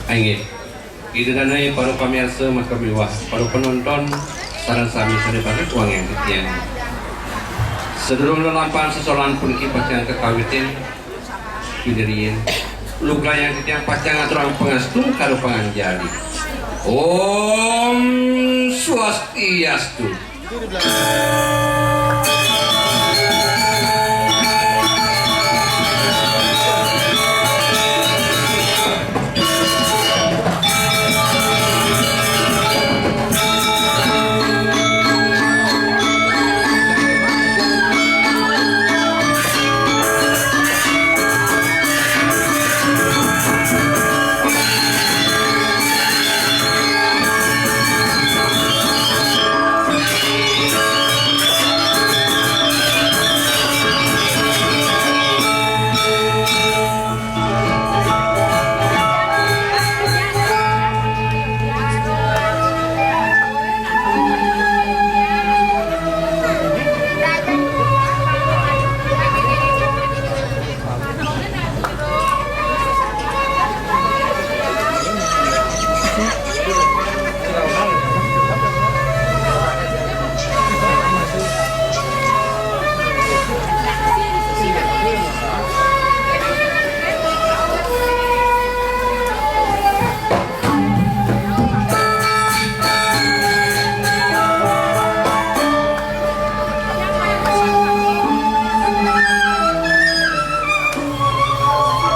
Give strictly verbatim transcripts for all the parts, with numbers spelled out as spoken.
Inggih. Ida dané para pamiarsa maka miwah para penonton sareng sami sané banget wangiang titiang. Sadurung lelampahan sesolan puniki pacang kakawitin, piniriin, lugayang titiang pacang ngaturang pangastu karo panganjali. Om Swastiastu.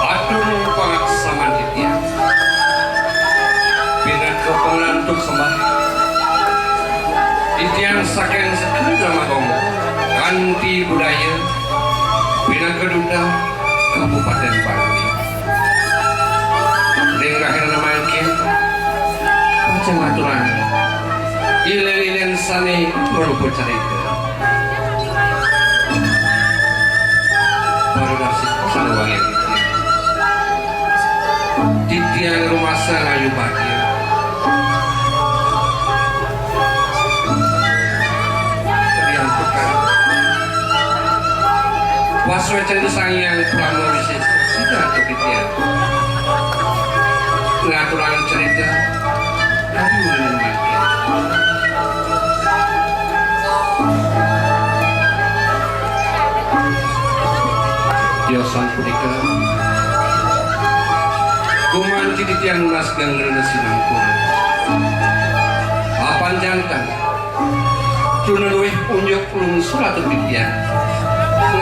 Atur pangaksaman titiang. Pinaka panglantur sembah. Titiang saking Sekar Drama Gong kanti budaya pinaka duta Kabupaten Bangli. Ring rahina mangkin, pacang aturang ilén-ilén sané marupa carita. Para dasik sané wangiang titiang. Titiang rumasa ngayu bagia. Riantukan. Wasuécan Sang Hyang Parama Wisésa sida antuk titiang. Ngaturang carita. Aduh, mangkin. Tiosan punika gumanti titiang nunas geng rena sinangkung. Apan janten, tuna luih unjuk lungsur atur titiang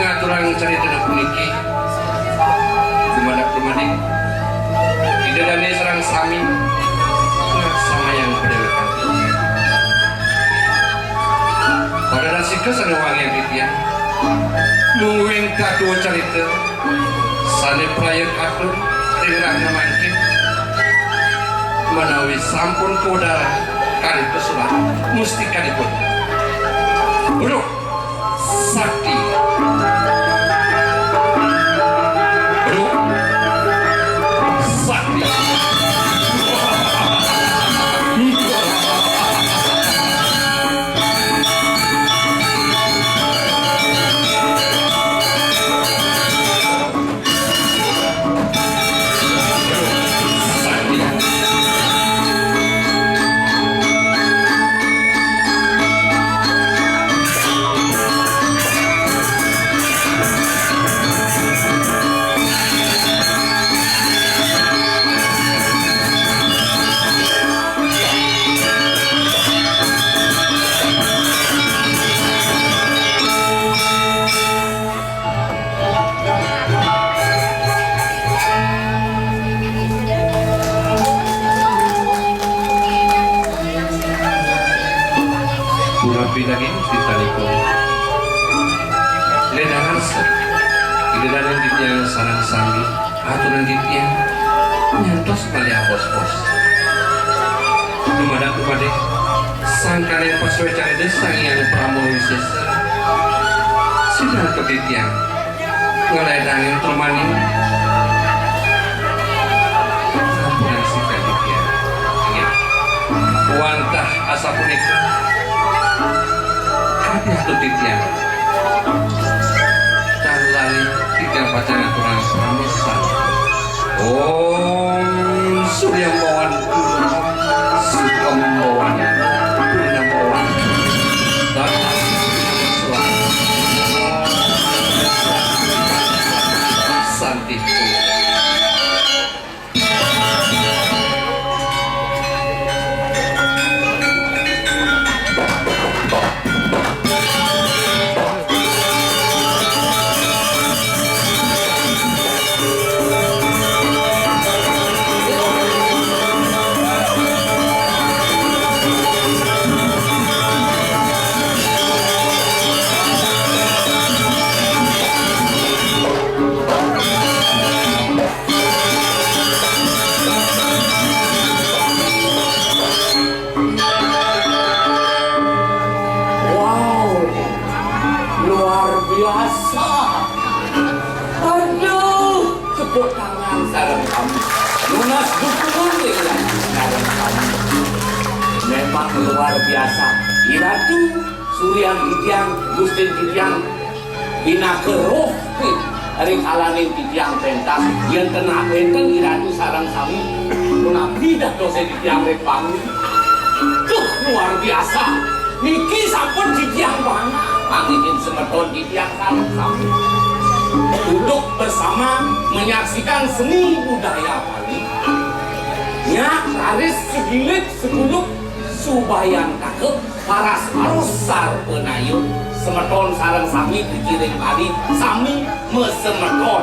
ngaturang carita puniki. Dumadak dumadik, Ida dané sareng sami ngaksamayang padéwékan. Pada dasika sané wangiang titiang, mungguing katua carita sané praya katur ring rahina mangkin, manawi sampun kawedar kalih pesurat mustikanipun. Bruk Sakti. Bruk Sakti. Punapi daging titalipun. Lédangan sek. Ida dané titiang sareng sami, aturan titiang nyantos malih apos-pos. Dumadak dumadik, sangkaning pasuécan Ida Sang Hyang Parama Wisésa sida antuk titiang nglédangin tur mani. Sampunang sida titiang. Inggih. Wantah asapunika, kadi atur titiang. Tan lali titiang pacang ngaturang parama santi. Om Surya Sareng sami. Nunas dukungan ring Ratu sareng sami. Memang luar biasa. I Ratu Suryan titiang, Gustin titiang, pinaka roh rikalaning titiang pentas. Yen ten wenten I Ratu sareng sami, punapi dadosé titiang ring panggung? Duh, luar biasa. Niki sampun titiang banget. Manggihin semeton titiang sareng sami duduk bersama menyaksikan seni budaya Bali. Nyak raris segilik seguluk subayantaka paras-parus sarpanaya semeton sareng sami dikiring Bali, sami masemeton.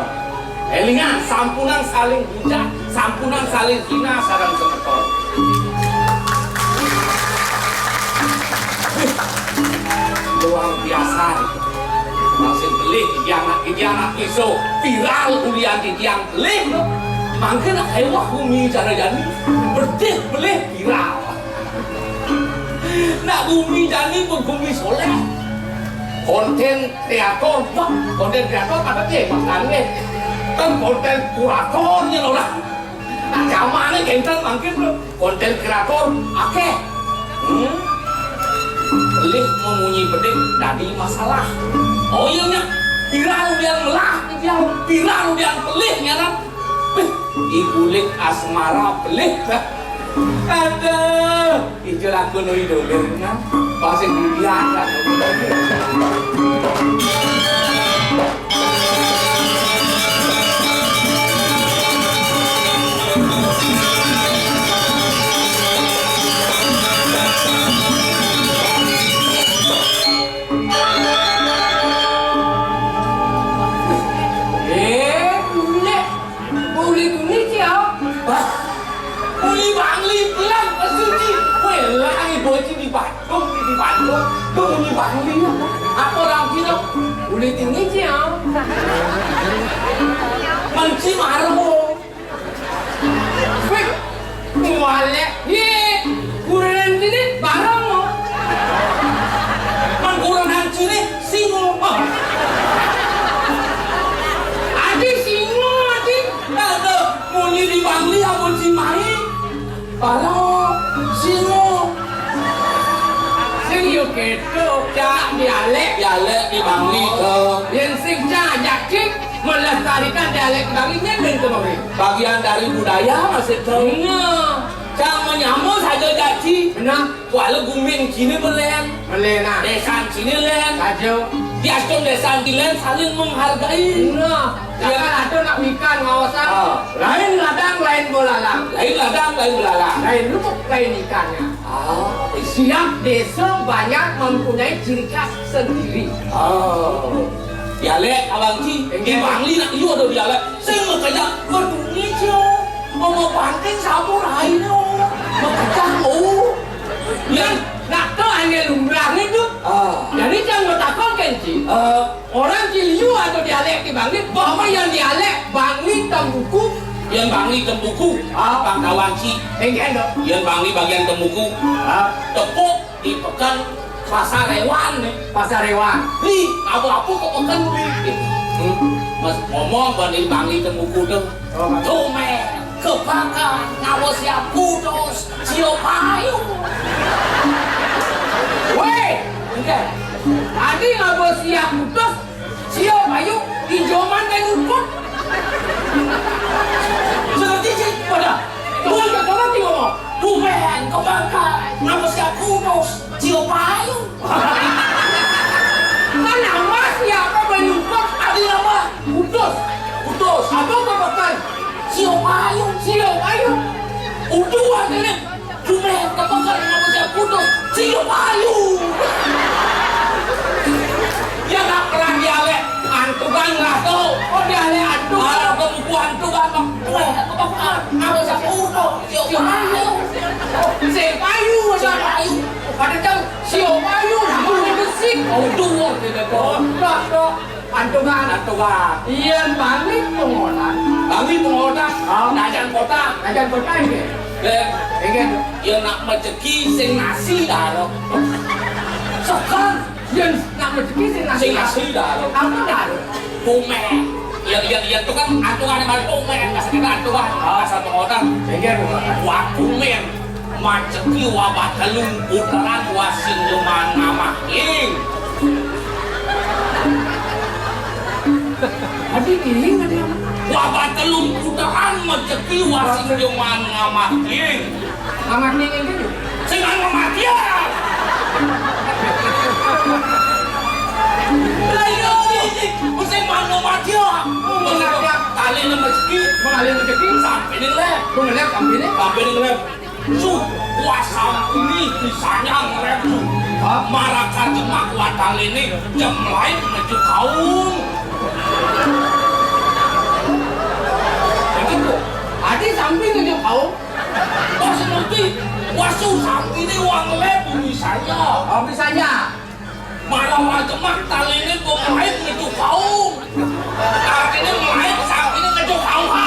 Élingang, sampunang saling bujang, sampunang saling hina sareng semeton. Wih, luar biasa. Masih beli, dia anak, dia anak iso viral ulian titiang beli. Mangkin éwah gumi cara jani, bedih beli viral. Nak gumi jani, gumi soléh. Kontén kreator, wah, kontén kreator pada piye maksudné? Kan kontén kurator yen ora. Nah, jamané kénten mangkin lho, kontén kreator akéh. Hmm? Pelih memunyi bedik dadi masalah. Oh iya, Nyak. Viral ulian melah, viral ulian pelih nyanan. Bih, i kulit asmara pelih. Aduh, ijo lagu nu idolé, nah. Pasti dibiarkan. Eh, Uli, Uli tuni cia. Wah, Uli Bangli bilang ke Suci. Wéh, lah, ibu Ci di Bandung, di Bandung. Tuh, Uli Bangli. Apa orang kira? Uli tuni cia. Menci maro. Wih, mualek, yé, kurenan sini bareng, mo. Man kurenan sini, singo. Oh. Adi singo, adi. Aduh, munyi di Bangli, apa Cimai? Bareng, singo. Sing yo kéto, cak dialék. Dialék di Bangli, to. Yén sing cak, cak, cik. Melestarikan dialek Bali nyen lén to, Bali. Bagian dari budaya, maksud to. Nah. Cang menyambut saja janji. Benar. Kuala gumin Cina belén. Belén, nah. Désan Cina lén. Saja. Di Aceh désan Cina lén saling menghargai. Nah. Iya. Jangan ada nak wikan ngawasan. Ah. Lain ladang, lain belalang. Lain ladang, lain belalang. Lain lubuk, lain ikannya. Ah, siap desa banyak mempunyai ciri khas sendiri. Ah, dialek Abang Ci, di Bangli nak iyo ada dialek. Sing makanya berdunyi cio. Mama panting sabur air no. Makanya oh. Yang nak tahu hanya lumrah itu. Ah. Jadi jangan takut kan Ci. Ah. Orang Ciliu atau dialek di Bangli, bahwa yang dialek Bangli Tembuku. Yang Bangli Tembuku, ah, Bang Kawan Ci. Enggak dong. Yang Bangli bagian Tembuku. Ah. Tepuk di pekan Pasar Hewan nih. Pasar Hewan. Li, apa-apa ke pekan li. Hmm. Mas ngomong buat di Bangli Tembuku tuh. Oh, Mas. Tumen, kebakar, ngawa siap putus, siap payu. Wéh, enggak. Adi ngawa siap putus, siap payu, ijoman dan ukut. Seperti sih, pada. Tuh, enggak, coba sih ngomong. Tumen, kebakar, ngawa siap putus, siap payu. Kan nama siapa menyumpah? Adi nama? Putus. Putus. Apa kebakar? Sio payung. Sio payung. Udah akhirnya. Tumen, kebakar, nama siap putus? Sio payung. Ya nggak pernah dialek. Antukan lah tuh. Oh, dialek antukan. Malah ke buku antukan, Bang. Tumen, kebakar, nama siap putus? Sio payung. Sio payung. Sio payung. Ada tahu? Sio payung, bulu besi. Oh, dua kita tuh. Dah, dah. Antungan. Antungan. Iya, Bangli pengotan. Bangli pengotan. Ah. Najan kota. Najan kota ini. Eh, ini. Yang nak rezeki sing nasi dah lo. Sekarang yang nak rezeki sing nasi. Sing nasi dah lo. Apa dah lo? Tumen. Yang, yang, yang tukang antungan yang paling komen, kasih kita antungan. Ah, satu orang. Iya, Bu. Waktu men, macet ki wabat telung putaran, wasing leman ngamah ing. Adi giling, adi apa? Wabat telung putaran, macet ki wasing leman ngamah ing. Ngamah ing itu? Sing anu mati ya. Lah iya, iya, iya. Sing anu mati ya. Tali nang rezeki. Mengalir rezeki. Sampai nih, Le. Mengalir sampai nih. Sampai nih, Le. Su, kuasa ini bisanya ngerem, Su. Hah? Maraka jemak watang ini jemlain menuju kaum. Begitu. Adi sampai menuju kaum. Bos ngerti, wasu sampi ini uang le bumi saya. Oh, bumi saya. Malah wajemak tali ini pemain itu kaum. Artinya main sampi ini ngejuk kaum, ha.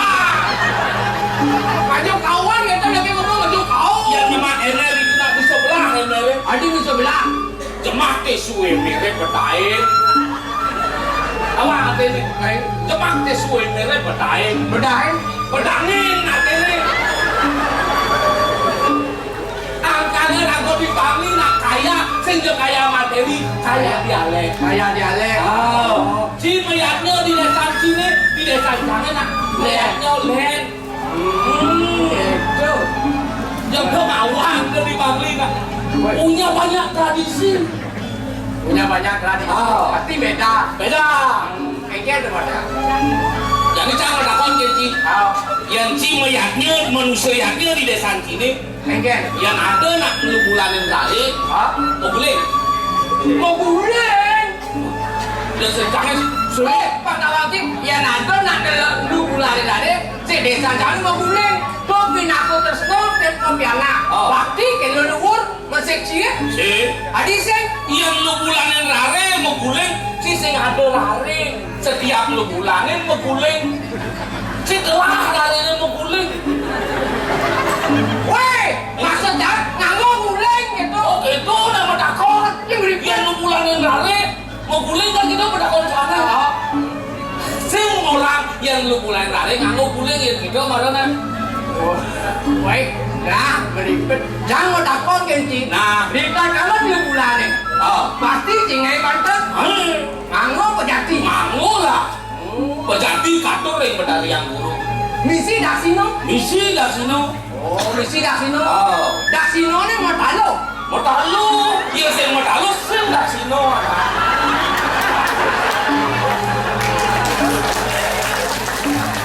Ngejuk kauan, kita lagi ngomong ngejuk kaum. Ya, memang Enel itu tak bisa belah, Enel. Adi bisa belah. Jemak té suwé mirip bedain. Awak até né bedain. Jemak té suwé mirip bedain. Bedain. Bedangin até né. Angkana lagu di Bali nak kaya, sing yo kaya materi, kaya dialek. Kaya dialek. Oh. Ci mayatnya di desa sini, di desa sana nak mayatnya lain. Hmm, itu. Yang kemauan dari Bangli, Kak. Punya banyak tradisi. Punya banyak tradisi. Ah. Pasti beda. Beda. Kayaknya ada pada. Jadi jangan takon ke Ci. Ah. Yang Ci mayatnya, manusia yatnya di desa sini. Engken. Yang ada nak lu bulanin rare. Ah. Mau guling. Mau guling. Udah sencangnya sih. Sulit. Eh, Pak Tawaki, yang ada nak lu bulanin rare. Si desa jani mau guling. Tuh pinaku terus tuh, tempo piana. Oh. Bakti ke leluhur, masih cie. Si. Adi sing. Yang lu bulanin rare, mau guling. Si sing ada rare. Setiap lu bulanin, mau guling. Si telah rare, mau guling. Weh, maksudnya nganggo guling gitu. Oh, gitu, nama takon. Yang beri. Yang lu bulanin rare, mau guling kan kita pada kon sana. Oh. Sing orang yang lu bulanin rare, nganggo guling ya gitu, marana. Oh. Weh, nah, beribet. Jangan mau takon, Kenci. Nah. Berita kalau lu bulanin. Oh. Pasti cingai bantet. Hmm. Nganggo pejati. Nganggo lah. Pejati katur ring Betari Angguru. Misi dasino. Misi dasino. Oh, misi dasino. Oh. Dasino né matalu. Matalu. Iya, sing matalu, sing dasino.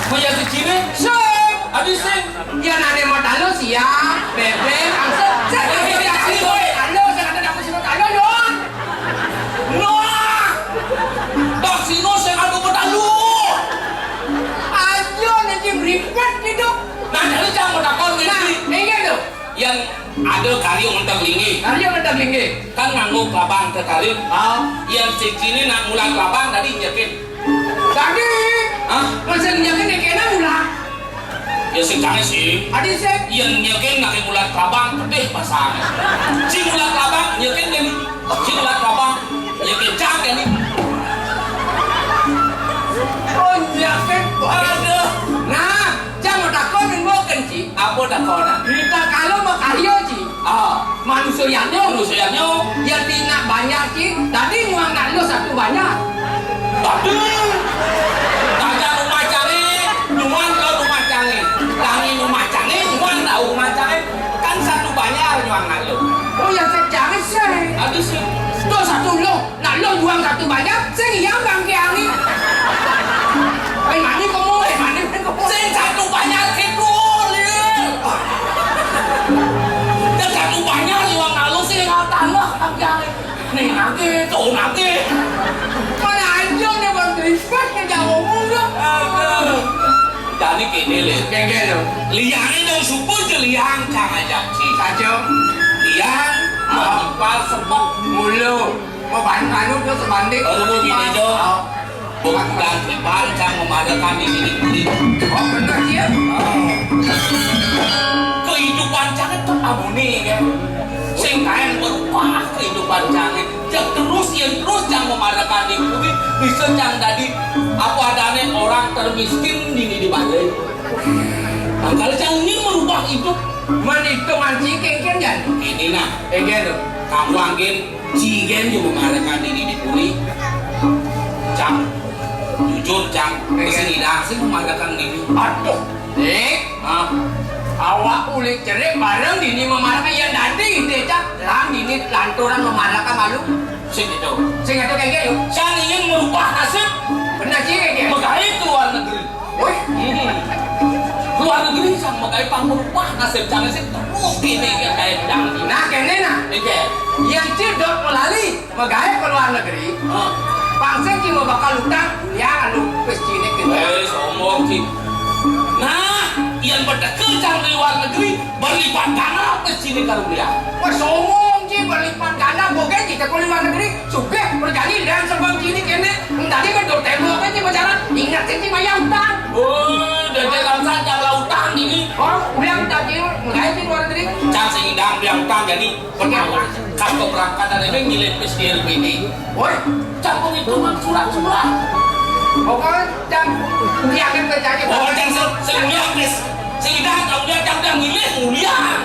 Maya sing ciné. Sing. Adi sing. Yén ané matalu siap, bébék, angsa. Sing. Dasino. Halo, sing ada dapur sino talo, Yon. Noah! Dasino sing adu bedalu. Ayo, nanti meripet gitu. Nah, jadi jangan mau takon. Nah, ini. Ingat tuh. Yang ada karya mentek linggih. Karya mentek linggih. Kan nganggo kelabang ke karya. Ah. Yang si Cini nak mulat kelabang tadi nyekin. Tadi. Hah? Masih nyekin yang kena mulat. Ya, sing cangé sih. Adi sih. Yang nyekin nak mulat kelabang, pedih pasang. Si mulat kelabang, nyekin kan. Si mulat kelabang, nyekin cangé nih. Oh, nyekin. Aduh. Nah, jangan takon, mungkin sih. Apa takon? Kita kalau mau karya sih. Ah. Manusia yang nyo. Manusia yang nyo. Ya, tina banyak sih. Tadi nyuang nak lo satu banyak. Aduh. Tanya rumah cari, nyuang ke rumah cari. Tangi rumah cari, nyuang tahu rumah cari. Kan satu banyak nyuang nak lo. Oh ya, sejarah sih. Aduh sih. Tuh satu lo. Nak lo buang satu banyak, sing iya bangke angin. Eh, mani kamu, eh, mani kamu. Sing satu banyak itu, Lil. Dan satu banyak liwang lalu sing tanah bangke angin. Nih nanti, tuh nanti. Mana aja nih, Bang Tristan, kerja ngomong dong. Aduh. Jadi gini, Lil. Kayak gitu. Liangnya dong, subuh je liang, kang aja, sih. Saja. Liang, ah, ipal, sebok. Mulu. Mau ban-, anu tuh sebanding. Baru mau gini, Jo. Oh. Bukan, bukan, bukan, cang memadakan di sini. Oh, bener, iya. Oh. Kehidupan cang itu amuni, ya. Sing kain berubah kehidupan cang. Cang terus, yang terus cang memadakan di sini. Bisa cang tadi apa adanya. Orang termiskin dini di balai. Mangkal cang ini merubah hidup. Man itu manci kéngkén, Jan. Ini nah, kéngkén tuh. Kamu angin cigen juga mengadakan dini di puri. Cang, jujur, Cang, kéngkén. Mesin idang sih mengadakan dini. Aduh, Dik. Hah? Awak ulik cerik bareng dini memarakan yang dadi, Dik, Cang. Lam dini lanturan memarakan malu. Sing itu. Sing itu kayak gitu. Cang ingin merubah nasib. Benar sih kayak gitu. Megai ke luar negeri. Wih. Hmm. Luar negeri sang megai pang merubah nasib Cang sih terus gini kayak Cang. Nah, kene nah. Oke. Yang cidok melali megai ke luar negeri. Hah? Pang sing cuma bakal utang, ya anu pes cilik gitu. Eh, sombong sih. Nah, yang berdekel Cang di luar negeri berlipat ganda pes cilik kalau dia. Wah, sombong sih berlipat ganda. Boga kita ke luar negeri. Sugih, berjani dan sebab cilik ini. Tadi kan dot tembok aja pacaran. Ingat sih, bayar utang. Oh, dan dia langsung jalan utang ini. Oh, ulang tadi, mulai di luar negeri. Cang sing idang bilang utang jadi pertama. Kan keberangkatan ini ngilir pes di L P D. Woi, Cang penghitungan surat-surat. Pokoknya Cang, dia akan terjadi. Pokoknya Cang se-, sing ulian pes. Sing idang, Cang ulian, Cang ulian ngilir, ulian.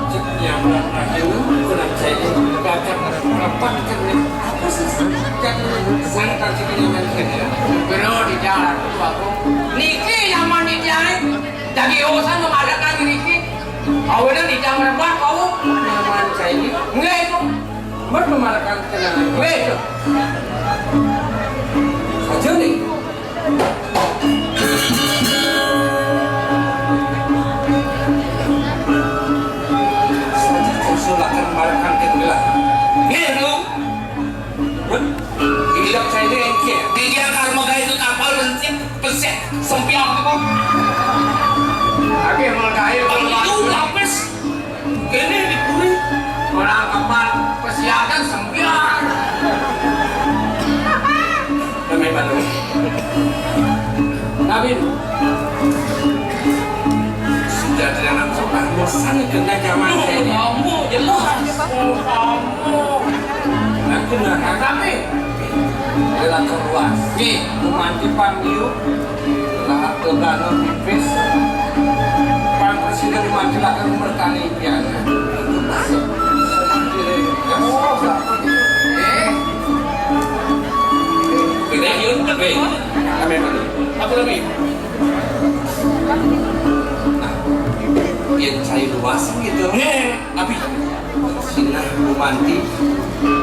Cek yang akhirnya kurang saya ini baca rapatkan nih. Apa sih? Jangan santai sih, jangan kerja. Bro, di jalan tuh aku. Niki yang mandi jahit. Jadi urusan mengadakan niki. Awalnya di jam berapa kau? Nyaman saya ini. Enggak itu. Berpemarakan kenangan. Enggak itu. Saja nih. Saja usul akan marah kangkir gelah. Nih, lu. Pun, hidup saya ini engkir. Dia kalau megai itu kapal mencit, pesek, sempiang itu. Tapi megai kalau itu lapis. Kene di puri. Orang kapal pesiaran sembiar. Kami baru. Nabi. Sudah tidak nafsu, Pak. Bosan kena zaman saya ini. Kamu jelas. Kamu. Aku nak kami. Dia keluar. Nih, manti panggil. Lah, ke belakang pipis. Pang presiden di manti belakang bertani pian. Eh. Kami mana? Apa lagi? Nah, yang cari luas gitu. Nih, tapi Sinah, Bu Manti,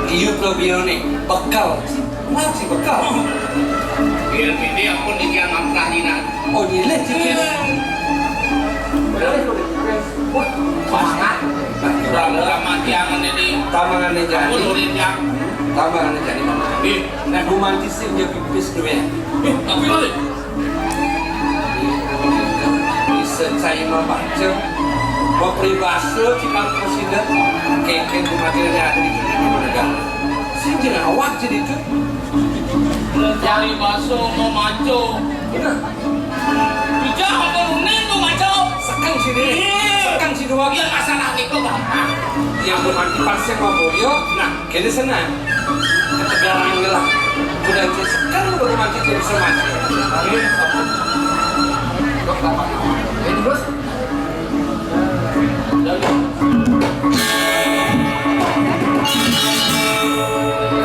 iu kelebihan nih, bekal. Mau sih bekal. Biar ini ampun, ini yang ngamprah ini, nah. Oh, nilai sih. Wah, semangat. Murah-murah mati angan ini. Tamangan nih jadi. Ampun, urin yang. Tamangan nih jadi, Mama. Nih. Nah, Bu Manti sih dia pipis dulu ya. Nih, tapi balik. Bisa cai mah baca. Mau peribahasa, cuma presiden. Kengkeng kematiannya ada di dunia negara. Sing jerawat jadi itu. Cari baso mau maco. Bener. Bijak apa nunin tuh maco. Sekang sini. Iya. Sekang sini. Yang masalah itu gampang. Yang bukan pasir mau boyo. Nah, Kene senang. Ketegaran lah. Udah sekarang udah romantis jadi semacam. Ini terus.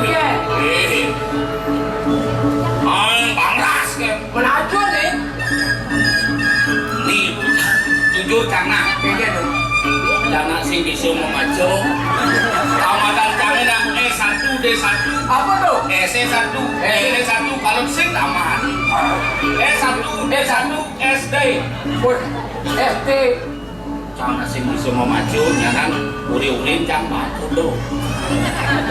Iya. Eh. Ang pangras kan. Melaju nih. Nih, jujur, Cang, nah. Iya, dong. Cang sing bisa memaco. Tamatan Cang nak S satu, D satu. Apa tuh? S satu, eh, D satu, kalau sing tamat. S satu, D satu, S D. Wah, S D. Cang sing bisa memaco, ya kan? Uri-uri Cang maco tuh.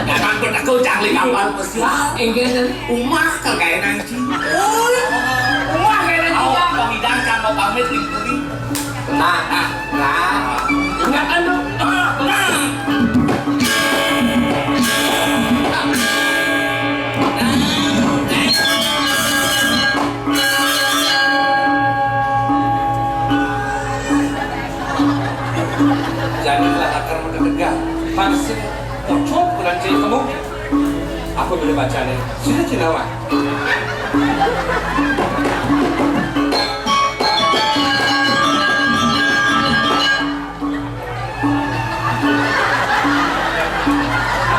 Jangan bertekuk Cang li kapal pesiar. Enggak, dan Umah kagak enak, Cing. Oh, Umah kagak enak. Awas, Bang Idan, Cang mau pamit di kuning. Nah, nah, nah. Ingat anu. Nah, nah. Jani lah akar maka tegal. Pangsit pocong bulan cai kamu. Aku boleh baca nih. Sini cinawa.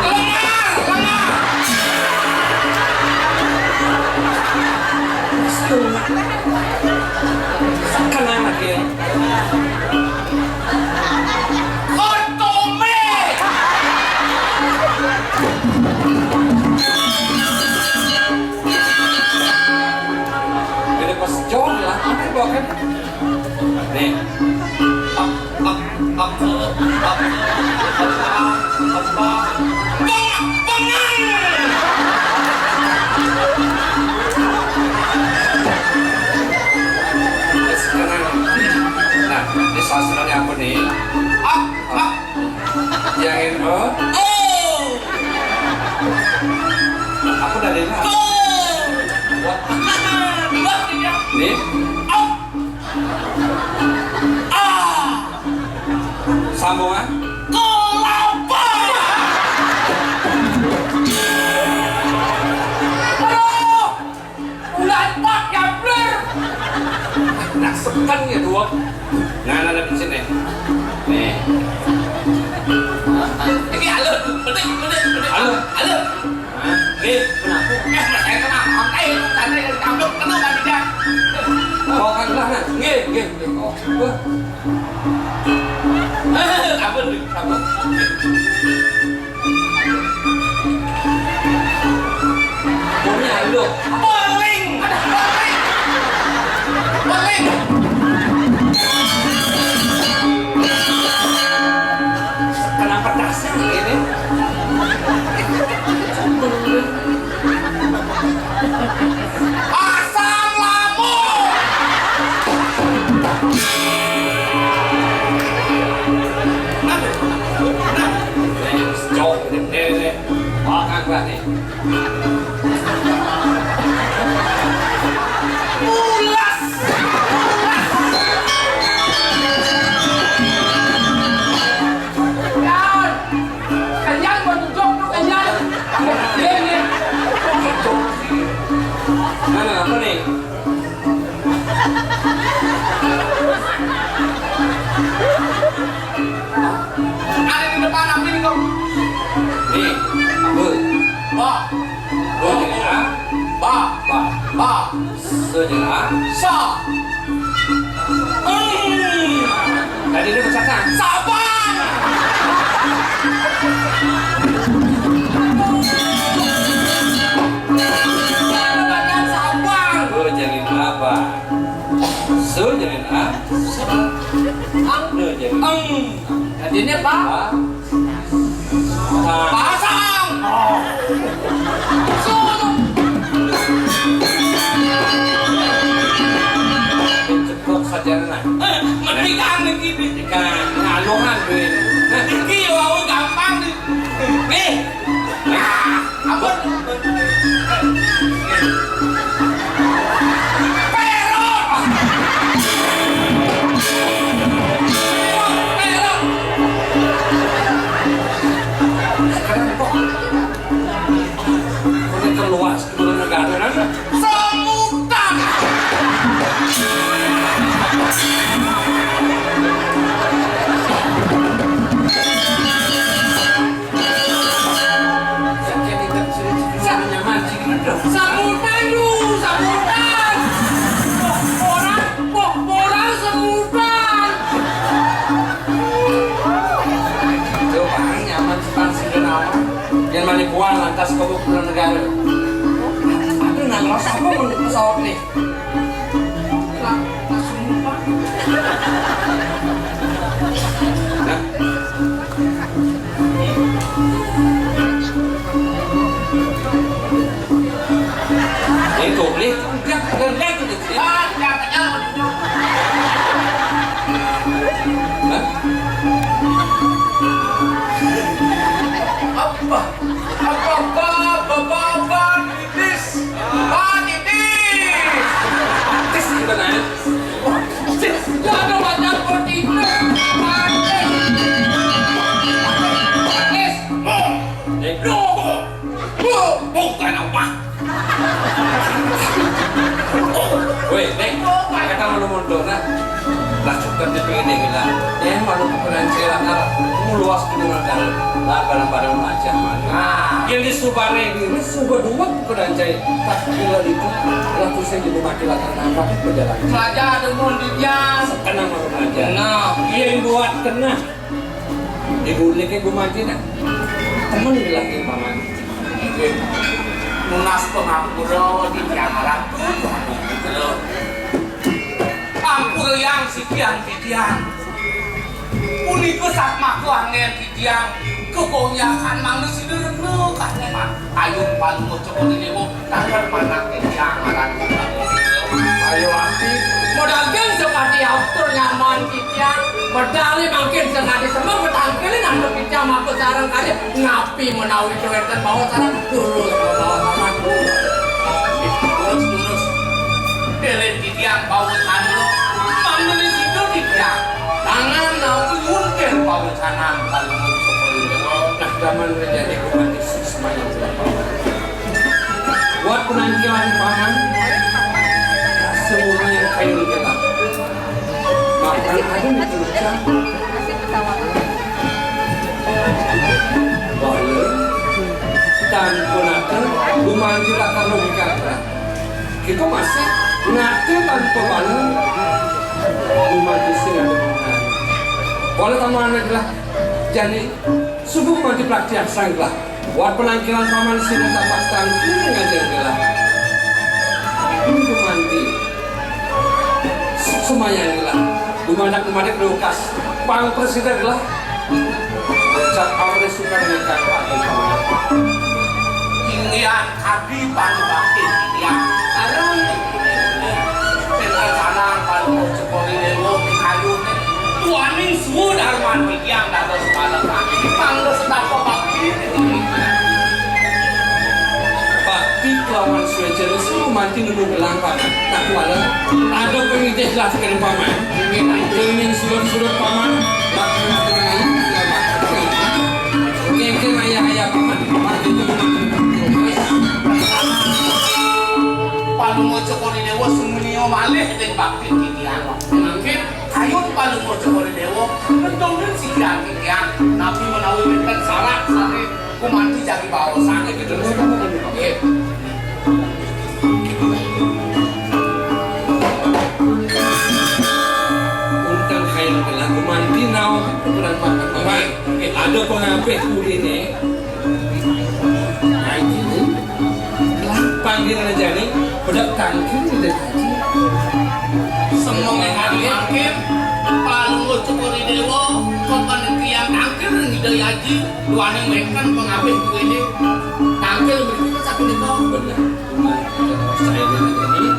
Lengar, lengar. Setengah lagi. Otome. Jadi pas jawab lah, apa yang bawa kan? Nih. Ap, ap, ap, ap, ap, ap, ap, ap. Bang, bangan. Terus kanan. Nah, ini sastranya apa nih? Ap, ap. Yang ini, oh. Oh. Aku dari mana? Oh. Wah. Wah, tidak. Nih. Ap. Ah! Sambungan? Kelapa! Aduh! Ulah empat ya, Bler! Nah, sekan ya, dua. Nah, nah, nah, di sini. Nih. Ini alur, betul, betul, betul. Alur. Alur. Hah? Nggih, kenapa? Eh, eh, kenapa? Eh, lu tadi yang ditabrak, kenapa tidak? Oh, kan lah, nah. Nggih, nggih, nggih. Oh, wah. Eh, apa lu? Apa? Punya lu. Paling. Paling. Kenapa dasar ini? Asam lambung. Nah, nah, nah. Jok, nih, nih, nih. Makan gua nih. Mulas. Mulas. Yan. Kenyang gua nunjuk lu, kenyang. Iya, iya. Mana, apa nih? Ada di depan, apa ini, Kong? Nih, apa? Ba. Ba jadi A. Ba. Ba. Ba. Sa jadi A. Sa. Hmm. Tadi dia bacakan. Sabang. Ada bagian Sabang. Ba jadi A, ba. Sa jadi A. Sa. Ang. Da jadi Ang. Jadinya apa? Ba. Pasang. Pasang. Oh. Suruh. Cukup saja, nah. Eh, mendingan lagi, Bi. Ikan ngaluhan, Bi. Nah. Iki wau gampang, Bi. Bi. Nah, ampun. Perot. Perot. Sekarang kok Kuwi keluar sepuluh negara, kan? Semutan. Semutan lu, semutan. Orang, orang semutan. Itu paling nyaman sih, Bang, sih, kenapa? Yang mana kuat lantas kau pulang negara. Aduh, nah, ngerasa apa menurut pesawat nih? Lah, langsung lupa. Nah. Itu, nih, enggak, enggak, enggak, gitu. Ah, enggak, enggak. Apa, apa, apa, apa, titis. Ah, titis. Titis gimana ya? Titis. Ya, ada macam titis. Titis. Titis. Titis. Bukan apa. Wéh, Néng, kita malu mundur, nah. Lah, cukup di ini, gila. Ya, malu ukuran cewek, nah. Mau luas gitu, nah, kan. Lah, barang-barang macam mana. Nah, yang di Subare ini, Suba dua ukuran cewek. Tak gila itu, lah, pusing di rumah gila, kenapa? Berjalan. Raja ada pun di dia. Sekenang malu aja. Nah, yang buat kena. Ibu lagi Bu Maji, nah. Temen lagi, Paman. Nggih. Nunas pangapura di tiang. Ampurayang sikian titiang. Punika satmaku angen titiang. Kekonyakan mangda sida rena kaneman. Ayo Palungguh Cokor I Déwa, taler manah titiang aran. Ayo ati. Modal geng sakadi atur nyaman titiang. Medale mangkin sakadi semeng petangkilin antuk titiang maka sareng kalih ngapi menawi kewenten bawa sareng lurus bawa sareng. Lurus, lurus. Delen titiang bawa sareng. Mangda sida titiang. Tangan napi nyuntil bawa sareng. Nah, zaman rejane kuman Yesus main. Buat penampilan Paman, semuanya kayu gelap. Makan ada di kerja. Bala, tanpa nata, gumanti tak perlu dikata. Kita masih nata tanpa bala, gumanti sing ada gumanti. Bala taman adalah jani, subuh gumanti praktiak sanglah. Buat penampilan Paman sing tapak tangki ngajeng gelah. Ini gumanti. Semayan gelah. Gumandak gumandak lukas. Pang presida gelah. Cak awal suka dengan kakak. Inggian kadi pang bakti yang sarang. Dengan sana kalau Cokor I Déwa kayu. Tuaning suwa darman titiang dados palekan. Mangda setapa bakti. Bakti kelawan suéca resu manti nemu gelang Paman. Tak kuala. Ada pengidih lah sekali Paman. Dening surut-surut Paman. Bakti ngatur ayu. Kengkeng ayah-ayah Paman. Bakti itu. Palungguh Cokor I Déwa sumunia malih ing bakti titiang. Mangkin Kayun Palungguh Cokor I Déwa, ngedongin sikian titiang, napi menawi wénten sarat sané gumanti jagi baosan gitu. Nggih. Untang kayun kena gumanti naon kurang makan. Bapak, ada pengabih kuliné. Nah, ini. Panggilan jani, bedak tangkil di Haji. Semua kali mangkin, Palungguh Cokor I Déwa, kapan titiang tangkil di Haji, duaning wénten pengabih kuwi. Tangkil mriki sapunika. Bener. Saya ini, ini,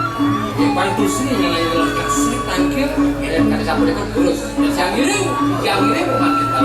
ya, Bang Tusri yang lain adalah kasih tangkil, ya, kasih sapunika terus. Yang ini, yang ini bukan kita.